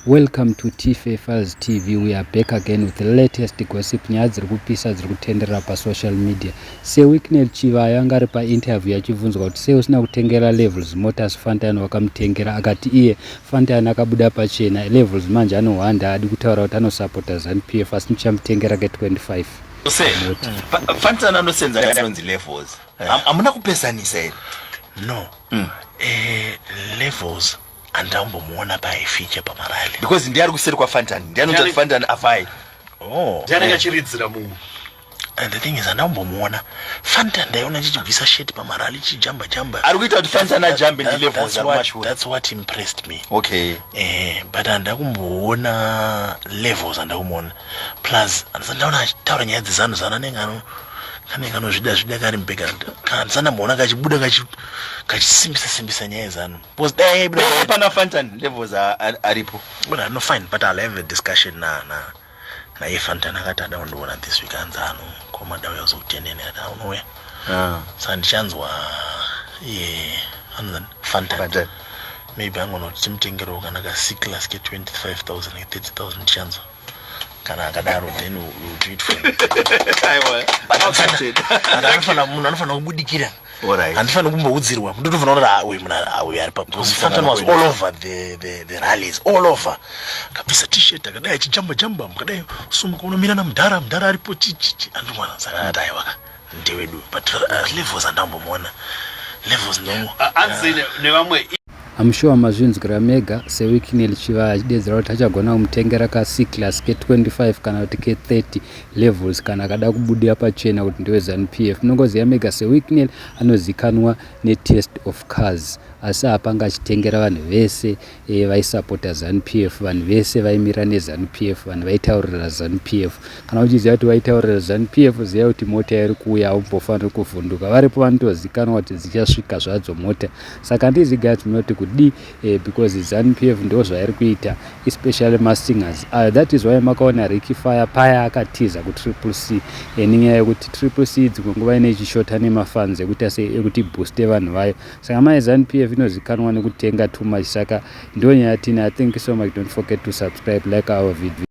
Welcome to Tfa Files TV. We are back again with the latest gossip, nyaya dziri kupisa dziri kutenderera pasocial media. SeWicknell Chivayo anga ari painterview achibvunzwa kuti sei usina kutengera Levels Motors, Fantan wakamutengera, akati iye Fantan akabuda pachena, Levels manje anohwanda, haadi kutaura kuti anosapota ZANU PF, asi ndichamutengera ke25 mota. Fantan anosenza anonzi Levels. Hamuna kupesanisa here? No. Levels handambomuona paifeature pamarally. Because ndiye ari kuseri kwaFantan, ndiye anoita kuti Fantan afai. Oh. Ndiye anenge achiridzira munhu. And the thing is, handambomuona Fantan, ndaiona chichibvisa shirt pamarally, chichijamba jamba. Ari kuita kuti Fantan ajambe ndiLevels ari kumashure. That's what impressed me. But handakumboona Levels, handakumuona. Plus handisati ndaona achitaura nyaya dzeZANU ZANU. Anenge ano kanenge kanozvida zvida kari mubackground. Kana handisati ndamboona kachibuda kachisimbisa simbisa nyaya yeZANU, because dai yaibuda Pana Fantan, Levels aripo. Well, no, fine, but I'll have a discussion na naye Fantan. Akati ada kundiona this week, anzi ano koma dauya kuzokutendeni, ati unouya. Saka ndichanzwa iye anonzi Fantan. Fantan. Maybe angona kuti timutengerewo kana ka C class ke 25 000, ke 30 000. Ndichanzwa kana akadaro, then we'll do it for him. Aiwa. But munhu anofanira kubudikira. Handifaniri kumboudzirwa, ndotofanira kuti, "Ah, uyu munhu, ah, uyu ari pa," because Fantan was all over the rallies, all over, akabvisa T-shirt akadai, achijamba jamba mukadai, sumuka unomira namudhara, mudhara aripo, chichichi andimwana. Saka ati aiwa, ndewedu. But Levels handambomuona Levels, no. Anzi nevamwe I'm sure mazvinzwira mega, seWicknell Chivayo achidedzera kuti achagona kumutengera ka C class ke25 kana kuti ke30 Levels kana akada kubudira pachena kuti ndeweZANU PF. Munongoziva mega, seWicknell anozikanwa netaste of cars, asi apanga achitengera vanhu vese vaisapota ZANU PF, vanhu vese vaimira neZANU PF, vanhu vaitaurira ZANU PF. Kana uchiziva kuti vaitaurira ZANU PF, ziva kuti mota iri kuuya, haumbofaniri kuvhunduka. Varipo vanotozikanwa kuti dzichasvika zvadzo mota. Saka handizi guys munoti kudi because ZANU PF ndo zvairi kuita, especially masingers. That is why makaona Ricky Fire paya akatiza kuTriple C, nenyaya yekuti Triple C dzimwe nguva ine ichishota nemafans ekuti ase ekuti booste vanhu vayo. Saka mai ZANU PF inozikanwa nekutenga too much. Saka ndo nyaya yatina. Thank you so much. Don't forget to subscribe, like our video.